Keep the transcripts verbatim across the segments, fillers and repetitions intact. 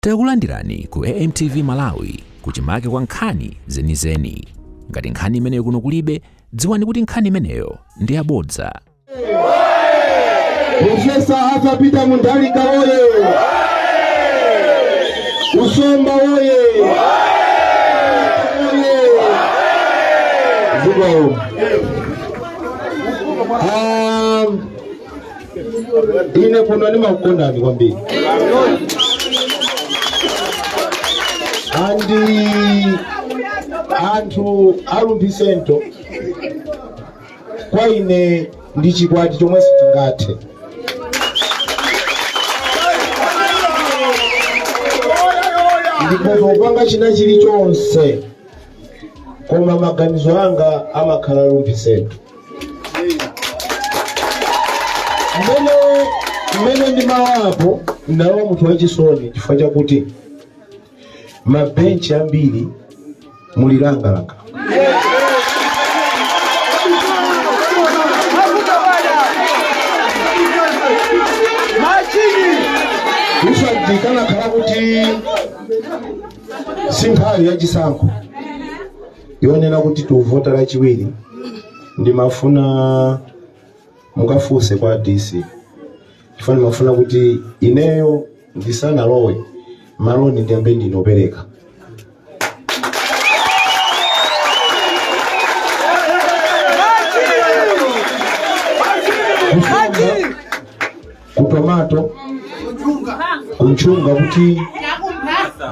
Takulandirani ku A M T V Malawi, kuchimake kwa nkhani zenizeni. Ngati nkhani imeneyo kuno kulibe, dziwani kuti nkhani imeneyo ndi yabodza. Profesa Arthur Peter Mutharika woye! Kusomba woye! Woye! Zikomo. Um, ine kuno ndimakukondani kwambiri. Andi anthu a Lumphi Central, kwa ine ndi chikwati chomwe sichingathe. Ndikhoza kupanga china chilichonse, koma maganizo anga amakhala Lumphi Central. Mmene, mmene ndimawapo, ndalowa munthu wachisoni chifukwa chakuti mabenchi ambiri muli langalanga. Usandikanakhala kuti si nthawi ya chisankho yonena kuti tuvota lachiwiri, ndimafuna mukafunse kwa D C. Chifukwa ndimafuna kuti ineyo ndisanalowe, maloni ndiyambe ndinopereka. Kusomba, ku tomato, ku nchunga kuti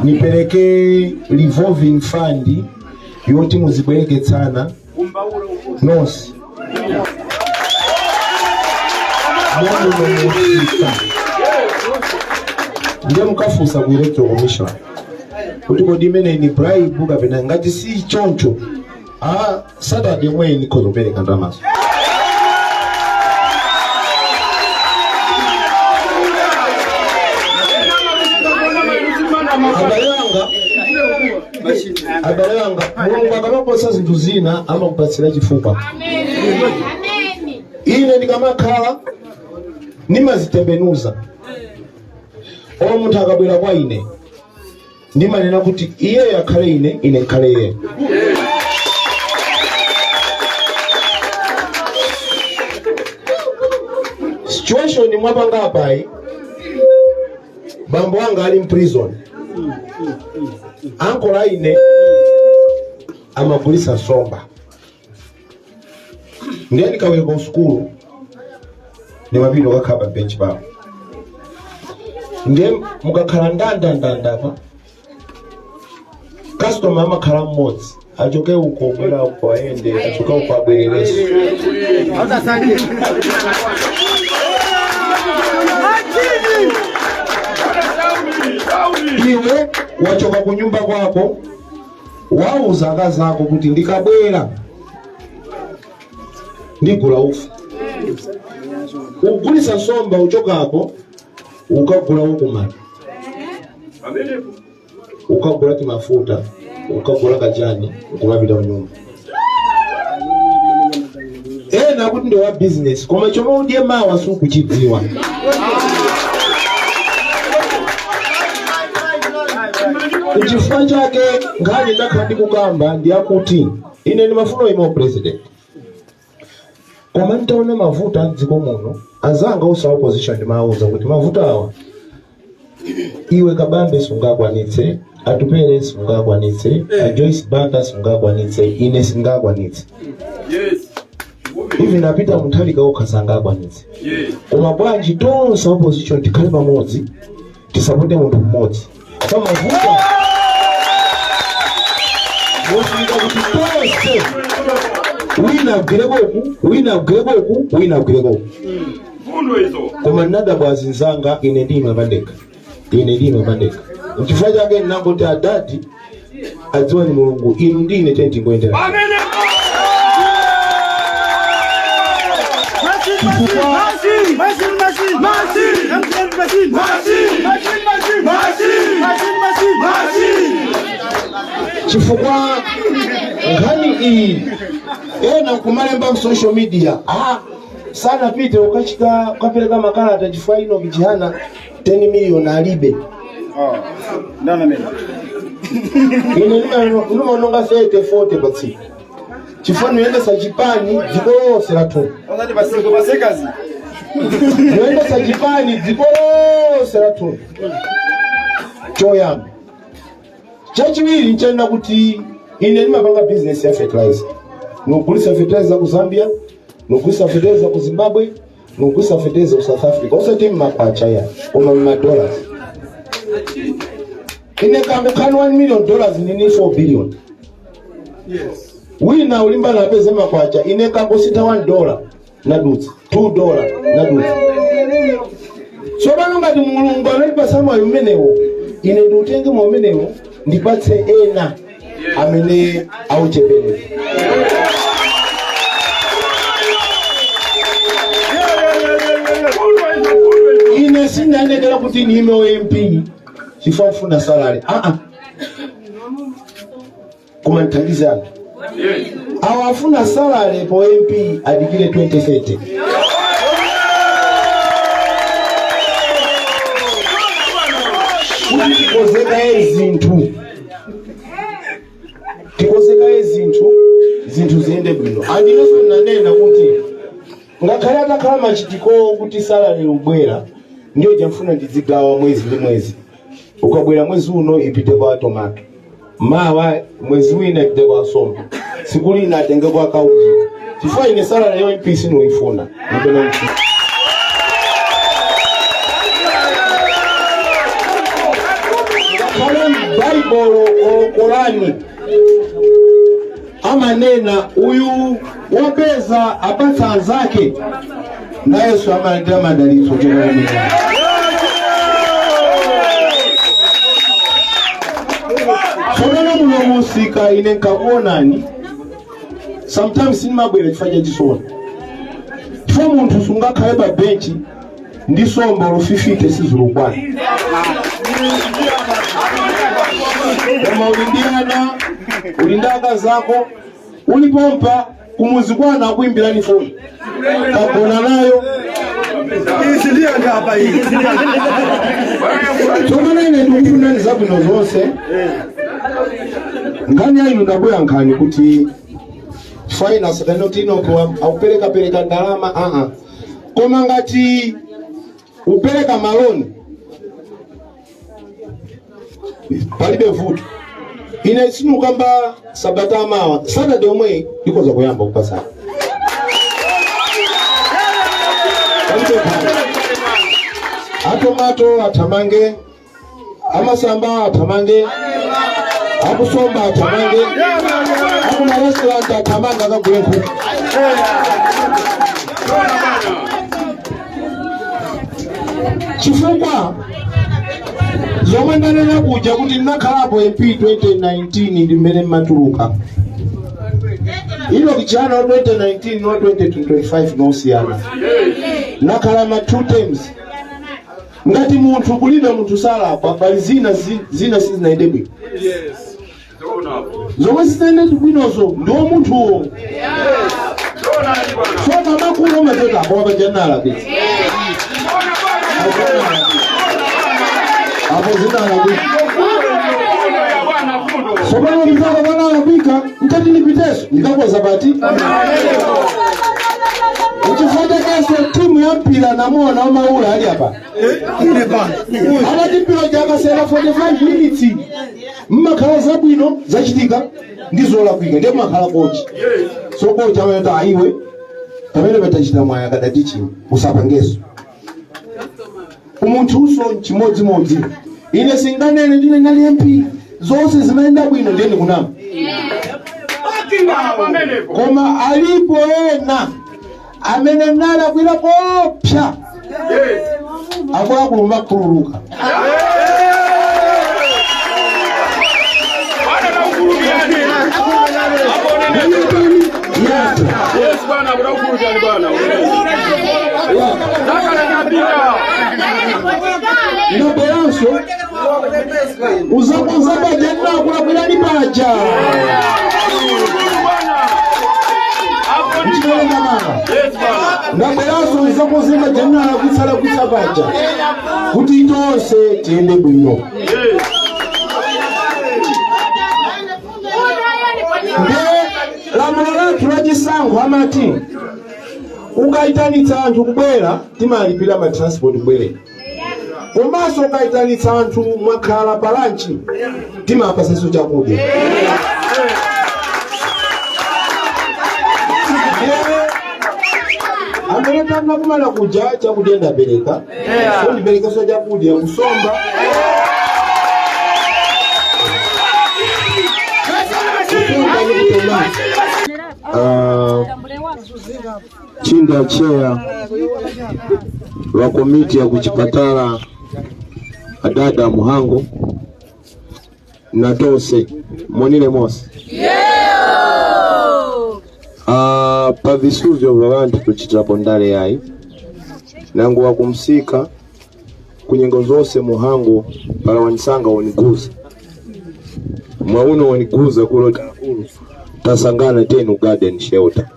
nipereke revolving fund yoti muzibwereketsana nonse. Mwana mwenye msika. Ndiye mukafunsa ku Electoral Commission kuti kodi imene ni bribe kapena ngati si choncho, ah, Saturday mwenye nikhoza kupereka ndalamazo. Abale anga, abale anga, Mulungu akamaposa zinthu zina amakupatsira chifukwa. Ine ndikamakhala nimazitembenuza. Olo munthu akabwera kwa ine, ndimanena kuti iyeyo akhale ine, ine nkhale iyeyo. Situation mwapanga apayi, bambo wanga ali mu prison. Uncle ine amagulisa nsomba. Ndiye ndikawuka ku sukulu, ndimapita kukakhala pa bench pawo. Ndiye mukakhala ndandandanda pa, customer amakhala mmodzi. Achoke uko, bwera uko, ayende, achoke uko, abwererenso. Iwe wachoka ku nyumba kwako, wauza akazako kuti ndikabwera ndigula ufa. Ugulisa nsomba, uchokapo ukagula ukumana. Ukagula timafuta, ukagula kachani, ukumapita kunyumba. Ena kuti ndi wa business, koma chomwe udye mawa sukuchidziwa. Chifukwa chake nkhani ndakhala ndikukamba ndi yakuti ine ndimafuna uyima president. Koma ntaona mavuto a mdziko muno, anzanga onse a opposition ndimawauza kuti mavuto awa, iwe Kabambe sungakwanitse, Atupele sungakwanitse, a Joyce Banda sungakwanitse, ine singakwanitse. Even a Peter Mutharika okha sangakwanitse. Koma bwanji tonse opposition tikhale pamodzi, tisapote munthu mmodzi. Pamavuto. Mofunika kuti tonse, wina agwireko uku, wina agwireko uku, wina agwireko uku. Mfundo izo. Koma ndinadabwa azinzanga, ine ndime pandekha. Ine ndime pandekha. N'chifukwa chake ndinangoti adadi, adziwani Mulungu, inu ndine tenti ngoyendera. Amen. Chifukwa, chifukwa nkhani iyi ena nkumalemba ku social media, ah, sanapite ukachita ukapereka makalata chifukwa ino kijana ten million alibe. Ndana mimi. Ine ndima-, ndimaononga thirty, forty pa tsiku. Chifukwa ndiyendesa chipani dziko lose la Thumba. Osati pa tsiku, pa sekazi. Ndiyendesa chipani dziko lose la Thumba. Choyamba. Chachiwiri nchanena kuti ine ndimapanga business ya fertilizer. Ndikugulisa fertilizer ku Zambia, ndikugulisa fertilizer ku Zimbabwe, ndikugulisa fertilizer ku South Africa. Osati m'makwacha ya, koma m'madollars. Ine kangukhani one million dollars nini four billion. Wina ulimbana apeze makwacha, ine kangusintha one dollar. Nadutsa. Two dollar. Nadutsa. Tsopano ngati Mulungu anandipasa mwayi umenewo, ine ndiutenge mwayi umenewo, ndipatse ena amene aucheperera. Ine sindanekera kuti ndiyime o M P chifukwa ndifuna salary. Ah, ah. Koma nthandizi yanga. Awo afuna salary po M P adikire twenty thirty. Kuti tikozekaye zinthu. Tikozekaye zinthu, zinthu ziyende bwino. Andinenso nanena kuti ngakhale atakhala machitiko kuti salary ubwera, ndiyo jamfuna ndidzigawa mwezi ndi mwezi. Ukabwera mwezi uno ipite kwa tomato. Mawa mwezi wina ipite kwa somba. Siku lina atenge kwa kauji. Chifukwa ine salary yo M P sinoyifuna. Ngakhale Bible o Korani amanena uyu wapeza apatsa anzake, na Yesu amalandira madalitso chokwanira. Sono muno musika ine nkakuonani, sometimes ndimabwera chifukwa cha chisoni. Chifukwa munthu sungakhale pa benchi ndi somba olo fifty sizulukwana. Koma uli ndi ana, uli ndi akazako, uli pompa kumuzi kwanu akuimbirani foni. Kagona nayo. Izi ndiyo ndapa iyi. Tsopano ine ndikufunani zabwino zonse. Nkhani ya inu ndakuyankhani kuti finance kanoti ino kuwa akupereka-pereka ndalama, aa. Koma ngati upereka maloni, palibe vuto. Ine sinukamba sabata mawa, Saturday omwe ndikoza kuyamba kupasana. Palibe vuto. Atomato athamange, amasamba athamange, akusomba athamange, akuma restaurant athamange akagule nkhuku. Chifukwa zomwe ndanena kuja kuti ndinakhalapo M P twenty nineteen ndi mmene mmatuluka. Ino kijana wa twenty nineteen no twenty twenty-five nosiyana. Nakhala ma two terms. Ngati munthu kulibe munthu salakwa, pali zina zi-, zina sizinayende bwino. Zomwe zitayenda bwinozo ndiwo munthuwo. Soka makulu mazoti apo apa janala kuti apo zinala kuti sopano mtaka panala kwika mtati nipiteso ndikakoza pati. Uchifata kaso timu ya mpira namona umaula ali apa. Ine pano. Ana timpira jakasera forty-five minutes. Mmakhala zabwino zachitika ndi zolakwika ndiye mmakhala konchi. So kocha amati iwe pamene patachita mwaya kadatichi usapangeso. Umunthuso nchimodzimodzi. Ine singanene ndine nali M P zonse zimayenda bwino ndiye ndikunama. Koma alipo ena amene nalakwira kopsa. Akuluakulu mbakhululuka. Yes, bwana, kudakukhululukani bwana. Ndabweranso. Uzakonza paja ndakulakwirani paja. Chimene ndamanga. Ndabweranso nzakozeka January kutsala kusa paja kuti tonse tiyende bwino. Nde lamulo lathu la chisankho amati ukayitanitsa anthu kubwera, timalipira ma transport kubwerera. Komanso ukayitanitsa anthu mwakhala pa lanchi, timapasanso chakudya. Amene tamna kumana kuja chakudya ndapereka. So ndiperekanso chakudya kusomba. Kusomba ni kutemana. Ah, Chinda chair wa komiti ya kuchipatala, adada Muhangu, na tose, monile mose. Ah, pa visuzgo vya ŵanthu tuchitirapo ndale yayi, nangu wakumsika ku nyengo zose Muhangu para wanisanga waniguza. Mwauno waniguza kulo takulu, tasangana tenu garden shelter.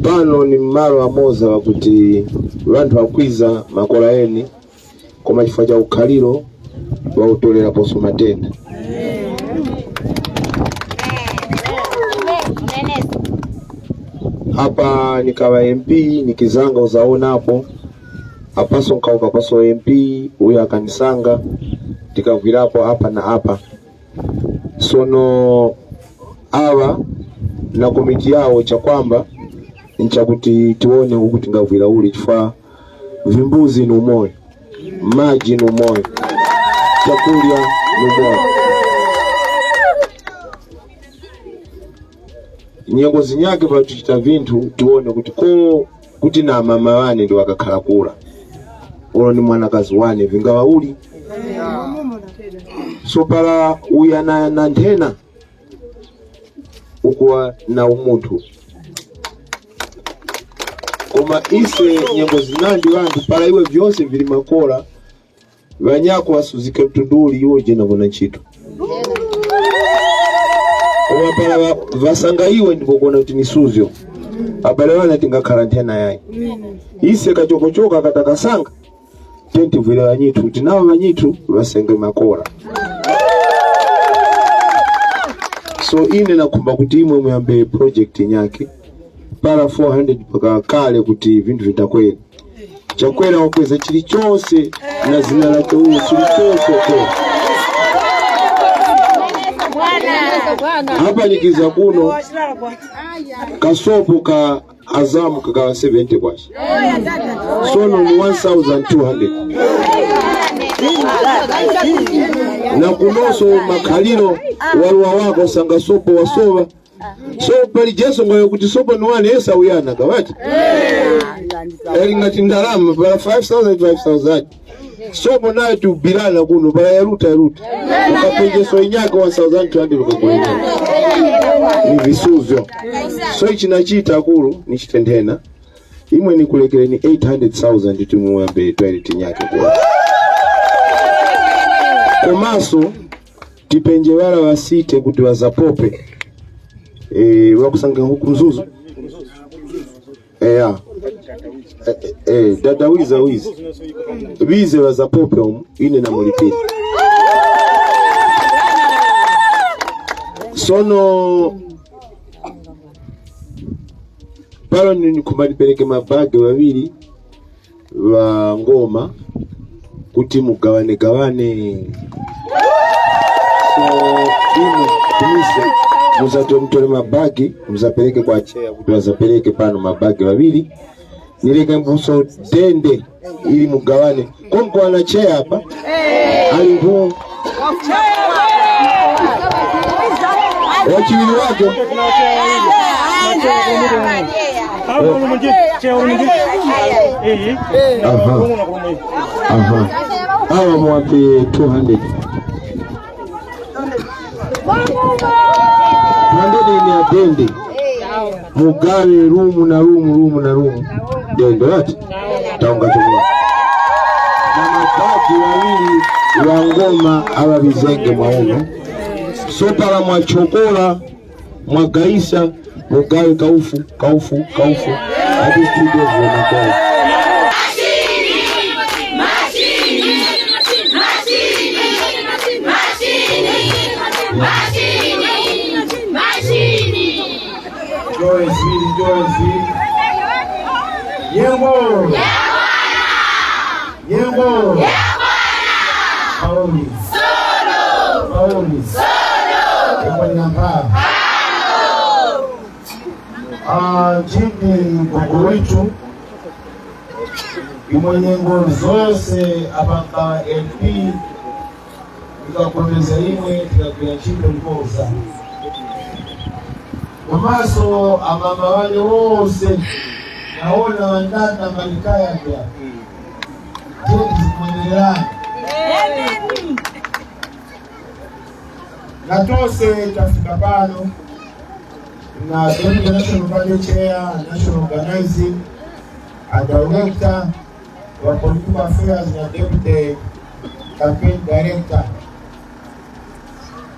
Pano ni malo amoza wakuti ŵanthu ŵakwiza makora eni, koma chifukwa cha ukhaliro ŵautoreraposo matenda. Apa nikaŵa M P, nikizanga uzawonapo. Apaso nkauka paso M P, uyo akanisanga, tikavwirapo apa na apa. Sono aŵa na komiti yawo chakwamba nchakuti tiwone uku tingavwira uli, chifukwa vimbuzi ni umoyo, maji ni umoyo, chakurya ni umoyo. Nyengo zinyakhe patuchita vinthu tiwone kuti ko kuti na mama wane ndi wakakhala kura, ulo ni mwanakazi wane vingaŵa uli. So para uya na, na nthena ukuwa na umunthu. Koma ise nyengo zinandi ŵanthu para iwe vyose vili makora, ŵanyako ŵasuzgike mtundu uli iwo jena kuna ntchito. Koma para ŵa- ŵasanga iwe ndipo kuona kuti ni suzgo. Abale ŵana tingakhala nthena yayi. Ise kachokochoka katakasanga, tenti vwira ŵanyithu kuti nawo ŵanyithu ŵasenge makora. So ine nakhumba kuti imwe muyambe project nyakhe para four hundred paka kale kuti vinthu vitakwere. Chakwera wakweza chilichonse na zina lake uyo chilichonse ko. Apa nikiza kuno kasopo ka Azam kakawa seventy kwacha. Sono ni one thousand two hundred. Na kunoso makhaliro waluwa wako sanga sopo wasowa. So pali Jesu ngoyo kuti sopo ni wane yesa uyana kawati. Yali ngati ndalama para five thousand, five thousand. Sopo nayo tubirana kuno para yaruta yaruta. Ukapenjeso inyaka one thousand two hundred ukakuleta. Ni visuzgo. So ichi nachita akulu ni chitenthena. Imwe nikulekereni eight hundred thousand timuyambe toilet nyakhe kuno. Komaso tipenje ŵala ŵasite kuti ŵazapope. Eh, ŵakusanga huku mzuzu. Eya. Eh, eh, eh, dada wiza wiza. Bize ŵazapope umu, ine namulipira. Sono pano nini khumba ndipereke mabage ŵaŵiri ŵa ngoma kuti mugawane gawane. So inu kumise muzati mutore mabage muzapereke kwa cheya kuti wazapereke pano mabage ŵaŵiri. Nileke mbuso dende ili mugawane. Konko ana cheya apa ali nkhu wachiwiri wake. Aha. Aha. Awa muwape two hundred. Mandene ni adende. Mugawe rumu na rumu, rumu na rumu. Dende, right? Taunga chomwe. Na mabagi wawiri wa ngoma awa bizenge mwa uno. So para mwachokora, mwagayisa mugawe kaufu, kaufu, kaufu. Ati studio ngoma kaufu. Joyce, Joyce. Nyengo. Nyengo. Pauli. Pauli. Yakwanira mpha. Ah, jimbi gogo witu, imwe nyengo zose apa ka M P, ndikapulikana imwe, tikagwira ntchito likoza. Komanso amama wane wose, nawona ŵandata mbali kaya vya. Jeti zikwendererani. Na tose tafika pano, na Deputy National Party Chair, National Organizing, a Director wa Political Affairs na Deputy Campaign Director.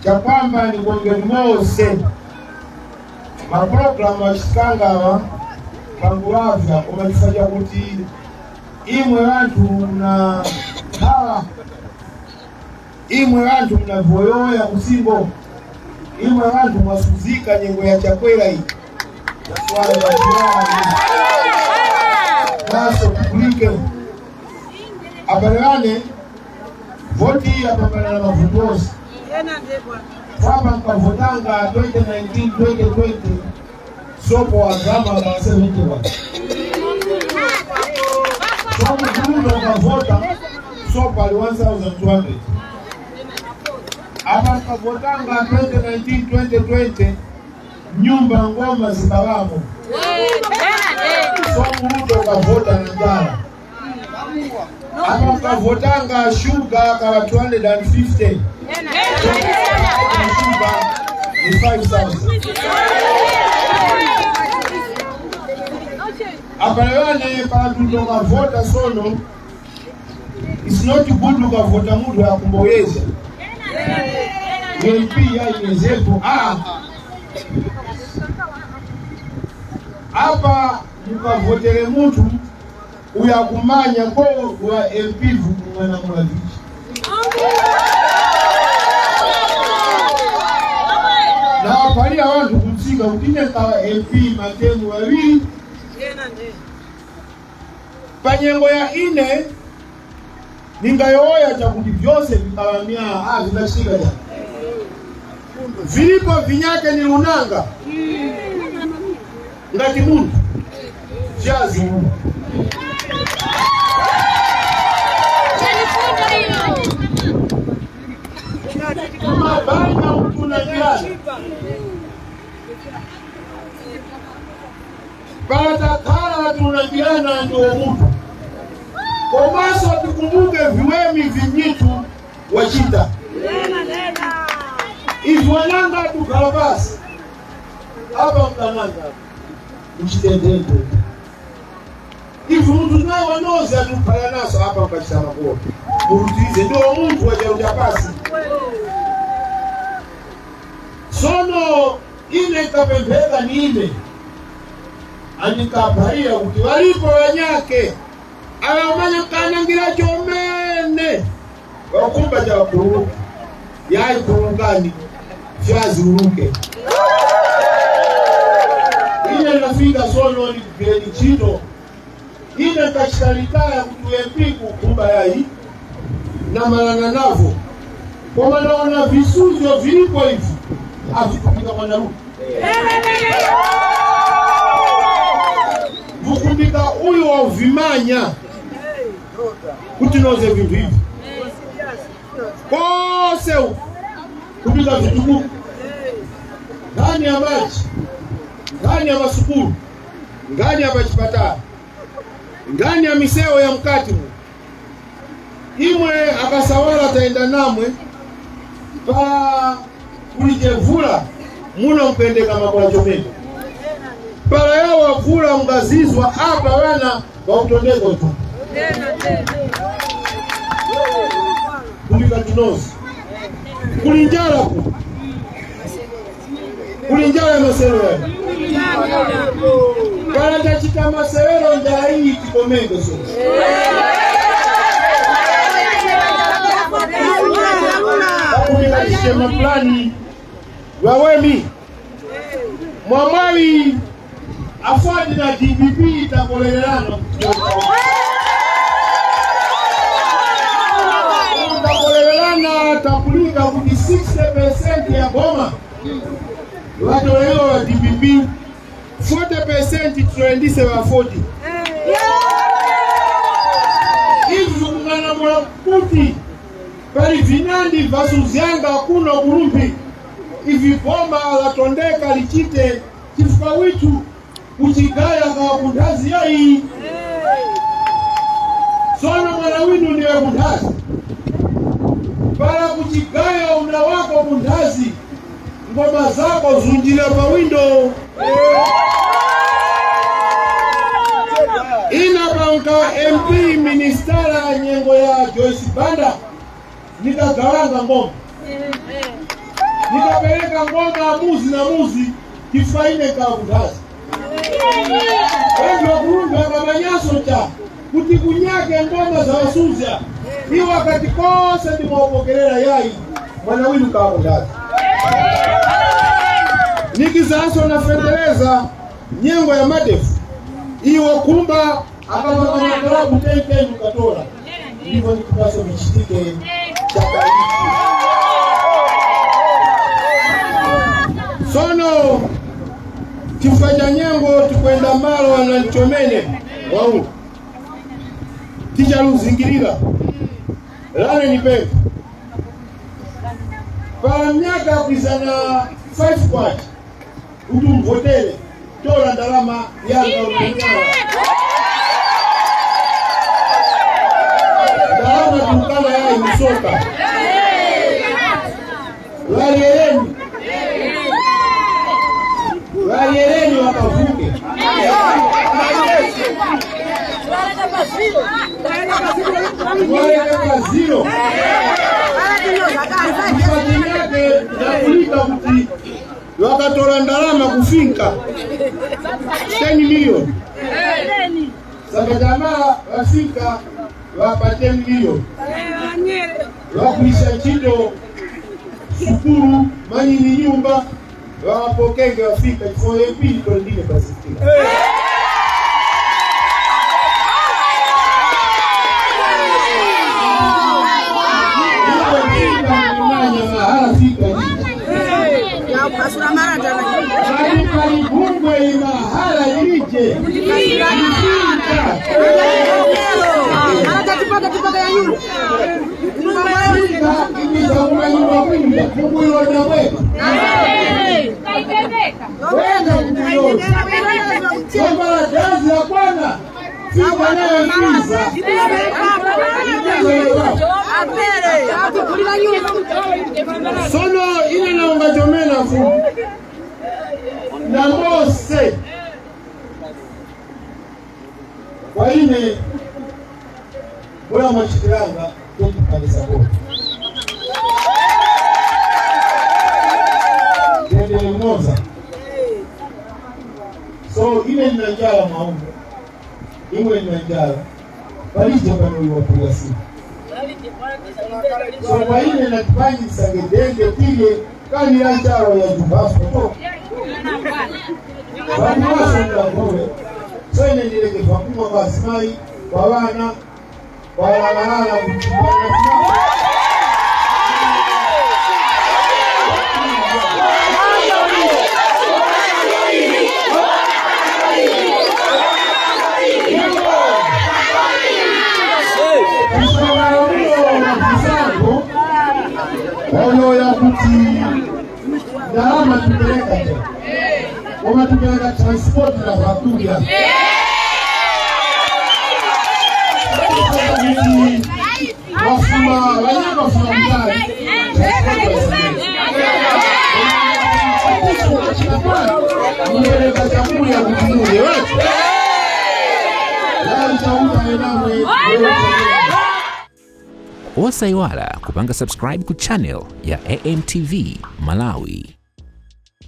Chakwamba ni kongeni mose, maprogramu achitikanga awa pangulavya, koma chifukwa chakuti imwe ŵanthu muna nkhawa, imwe ŵanthu muna viwoyoya kusingo, imwe ŵanthu mwasuzika nyengo ya chakwera iyi. That's why that's why. Naso publike. Abale wane, voti yapambana na mavuto ose. Papa mkavotanga twenty nineteen, twenty twenty, sopo wagama pa seventy-one. Sopo kuruta ukavota, sopo ali one thousand two hundred. Apa mkavotanga twenty nineteen, twenty twenty, nyumba ngoma zikaŵamo. Sopo kuruta ukavota na njala. Apa mkavotanga sugar kaŵa two hundred and fifty. Sugar ni five thousand. Apa lewane pa ndundo mavota sono, it's not good ukavota munthu yakumboyeza. M P yayinezepo, ah. Apa mukavotere munthu uyo akumanya ko wa M P vukumwana mwa vichi. Na pali ŵanthu kutsika kuti ine nkaŵa M P matemu ŵaŵiri. Pa nyengo ya ine, ningayowoya chakuti vyose vikaŵa myaa, ah, vikachitika chani? Vilipo vinyake ni lunanga. Ngati munthu. Chazi. Mabanya utunangirana. Patakhala tunangirana ndiwo munthu. Komanso tikumbuke viweme vinyitu wachita. Ivi wananga tukhala pasi. Apa mkananga. Muchitendende. Ivi munthu naye wanozi atukhala naso apa mukachita makolo. Murutize ndiwo munthu wa charu cha pasi. Sono ine nkapempheka ni ine. Andi nkaphalira kuti ŵalipo ŵanyakhe awo amanya kanangira chomene. Wakumba cha kuruka. Yayi kurukani. Chazi uruke. Ine ndafika sono ni kugeni ntchito. Ine nkachita litaya kuti uye mpiku kumba yayi. Namalana navo. Koma naona visuzgo vilipo ivi. Avitumika mwana ruka. Vukumbika uyu wa uvimanya. Kuti noze vinthu ivi. Kose uku, kupita vitukuko. Nkhani ya maji, nkhani ya masukulu, nkhani ya pachipatala, nkhani ya misewu ya mukati mu. Imwe akasawara tayenda namwe pa Kulije vula, muno mukuyendeka makora chomene. Para yawa vula mungazizwa apa ŵana ŵakutondeko tu. Kumika tunozi. Kuli njara ku. Kuli njara ya masewero. Para tachita masewero njara iyi tikomenge so. Pakumbika chishema plani. Wawemi. Mwamwawi afwadi na D P P takolererana. Takolererana tapulika kuti sixty percent ya boma. Ŵatolerewa ŵa D P P, forty percent titorendise ŵa forty. Ivi vikung'anamula kuti pali vinandi vasuzganga kuno ku Rumphi, ivi boma latondeka lichite chifukwa withu kuchigaya kwa kunthazi yayi. Sono mwana winu ndiwe kunthazi. Para kuchigaya una wako kunthazi, ngoma zako zunjira pa windo. Ina panka M P ministara nyengo ya Joyce Banda, nikagawanga ngoma. Nikapereka ngoma muzi na muzi, chifukwa ine nkhawa kunthazi. Ŵanthu ŵakurumba ŵakamanyaso cha kuti kunyake ngoma za ŵasuzga. Iwo ŵakati kose ndimwapokerera yayi, mwana winu nkhawa kunthazi. Nikizanso na fendereza nyengo ya madefu. Iwo kumba akapakana kalabu ten ten ukatora. Ndipo ndikupaso vichitike chaka ichi. Sono, chifukwa cha nyengo tikwenda malo ananchomene wau. Tichaluzingirira. Lane ni pempha. Pa myaka kwizana five kwacha. Kuti umvotere, tora ndalama yanga unyala. Ndalama tukana yayi msoka. Ŵaryereni. Ŵaryereni ŵakavuke. Ŵaleka pa zero. Mpaka nyake nakulika kuti ŵakatora ndalama kufinka ten million. Sabata yamara ŵafinka ŵapa ten million. Ŵakuliska nchito, sukulu, manyi ni nyumba, ŵaŵapokenge ŵafinka chifukwa M P ndo ndine pa sixteen. Ndipo mpinda mumanya mahala fika lije. Kati pali bungwe mahala lije. Fika. Fika, ikiza kumanyuma kwinja, kukuyona kwenu. Kwenda kukuyona. Kwamba la dazi la kwana. Sono ine naunga chomena Fumu na Mose. Kwa ine, mura mwachitiranga, kuti pangisa kodi. Tendere limoza. So, ine nina njala mwaumwe. Imwe na njara, palije pano iwo pulasi. So kwa ine na tipanyi tisangedenge pile kani ya njara ya jubaso to. Vanhu wasonda kule. So ine ndileke pakumwa kwa azimayi, kwa wana, kwa wana wana kuti Uyo yakuti ndalama tupereka je. Koma tupereka transport na vakuya. Wafuma, wanyama wafuma mtali. Mupereka chakurya kuti mudye, right? Yali chauta yenamwe. Osayiwala kupanga subscribe ku channel ya A M T V Malawi.